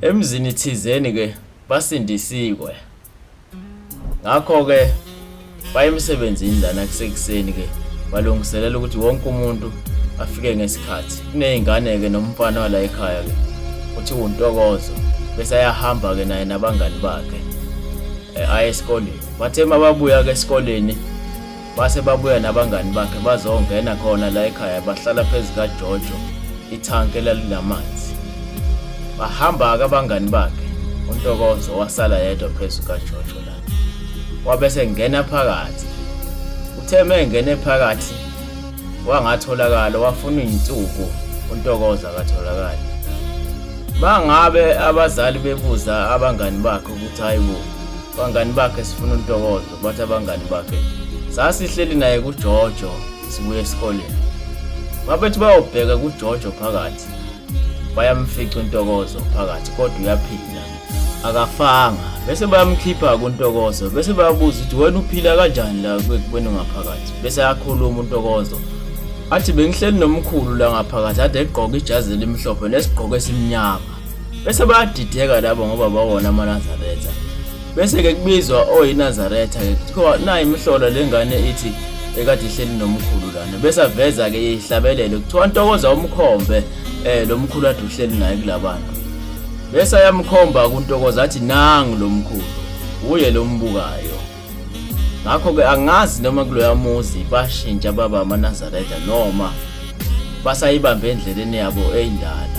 Emzini thizeni ke basindisiwe. Ngakho ke baye emsebenzini lana kusekuseni ke balungiselela ukuthi wonke umuntu afike ngesikhathi. Kuney'ngane ke nomfana wala ekhaya ke kuthiwa uNtokozo bese ayahamba ke naye nabangani bakhe aye esikoleni. Bathe uma babuya ke esikoleni Base babuya nabangani bakhe bazongena khona la ekhaya bahlala phezu kaJojo ithanki elalinamanzi. Bahamba-ke abangani bakhe, uNtokozo wasala yedwa phezu kaJojo la. Wabe esengena phakathi. Uthe uma engene phakathi wangatholakala wafuna iy'nsuku uNtokozo akatholakali. Mangabe abazali bebuza abangani bakhe ukuthi hayi bo bangani bakhe sifuna uNtokozo bathi abangani bakhe sasihleli naye kuJojo sibuye esikoleni babethi bayobheka kuJojo phakathi bayamfica uNtokozo phakathi kodwa uyaphila akafanga bese bayamkhipha kuNtokozo bese bayabuza ukuthi wena uphila kanjani la kwenu ngaphakathi bese ayakhuluma uNtokozo athi bengihleli nomkhulu la ngaphakathi ade egqoka ijazi elimhlophe nesigqoko esimnyama bese bayadideka labo ngoba bawona amaNazaretha Bese-ke kubizwa oyiNazaretha-ke kuthiwa nayi imihlola le ngane ithi ekade ihleli nomkhulu lana bese aveza-ke ihlabelelo kuthiwa ntokoza umkhombe um lo mkhulu ade uhleli naye kula bantu bese ayamkhomba kuntokoza athi nangu lo mkhulu uye lo mbukayo ngakho-ke angazi noma kuloya muzi bashintsha baba amaNazaretha noma basayibambe endleleni yabo eyindala.